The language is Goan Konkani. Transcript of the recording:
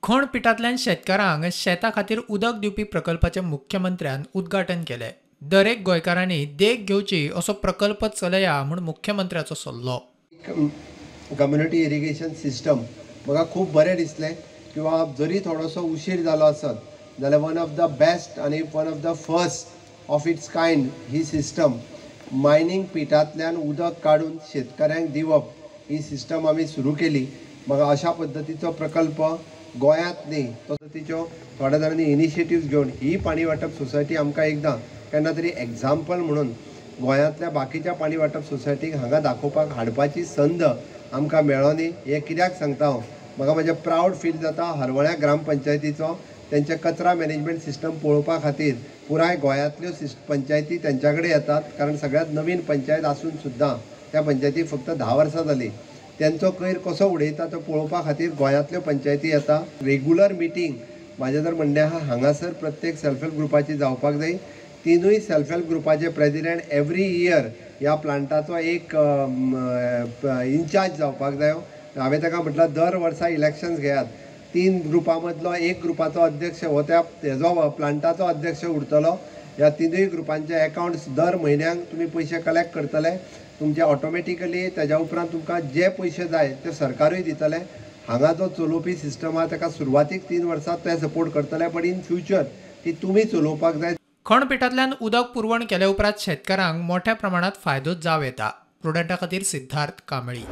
खणपिटांतल्यान शेतकारांक शेता खातीर उदक दिवपी प्रकल्पाचें मुख्यमंत्र्यान उद्घाटन केलें. दरेक गोंयकारांनी देख घेवची असो प्रकल्प चलया म्हूण मुख्यमंत्र्याचो सल्लो. कम्युनिटी इरिगेशन सिस्टम म्हाका खूब बरें दिसलें किंवा जरी थोडोसो उशीर जालो आसत जाल्यार वन ऑफ the best आनी one of the first of its kind he system mining पिटांतल्यान उदक काडून शेतकऱ्यांक दिवप ही सिस्टम आमी सुरू केली. म्हाका अशा पद्दतीचो प्रकल्प गोंयांत न्ही पद्दतीच्यो थोड्या जाणांनी इनिशिएटिव्स घेवन ही पाणी वांटप सोसायटी आमकां एकदां केन्ना तरी एग्जाम्पल म्हणून गोंयांतल्या बाकीच्या पाणी वांटप सोसायटीक हांगा दाखोवपाक हाडपाची संद आमकां मेळोनी. हें कित्याक सांगता हांव, म्हाका म्हजें प्रावड फील जाता हरवळ्या ग्रामपंचायतीचो. तेंचे कचरा मॅनेजमेंट सिस्टम पळोवपा खातीर पुराय गोंयांतल्यो पंचायती तेंच्या कडेन येतात, कारण सगळ्यांत नवीन पंचायत आसून सुद्दां त्या पंचायतीक फक्त 10 वर्सां जालीं. तेंचो कोयर कसो उडयता तो पळोवपा खातीर गोंयांतल्यो पंचायती येता. रेगुलर मिटींग म्हाजें जर म्हणणें आहा हांगासर प्रत्येक सेल्फ हेल्प ग्रुपाची जावपाक जाय. 3 सेल्फ हेल्प ग्रुपाचे प्रेजिडेंट एवरी इयर ह्या प्लांटाचो एक इन्चार्ज जावपाक जायो. हांवें ताका म्हटलां दर वर्सा इलेक्शन्स घेयात, 3 ग्रुपां मदलो एक ग्रुपाचो अध्यक्ष हो त्या हेजो प्लांटाचो अध्यक्ष उरतलो. ह्या 3 ग्रुपांचे एकावंट्स दर म्हयन्याक तुमी पयशे कलेक्ट करतले, तुमचे ऑटोमॅटिकली तेज्या उपरांत तुमकां जे पयशे जाय ते सरकारूय दितले. हांगा जो चलोवपी सिस्टम आहा ताका सुरवातीक 3 वर्सां ते सपोर्ट करतले, बट इन फ्युचर ती तुमी चलोवपाक जाय. खणपिटांतल्यान उदक पुरवण केले उपरांत शेतकारांक मोठ्या प्रमाणात फायदो जावं येता. प्रुडंटा खातीर सिद्धार्थ कांबळी.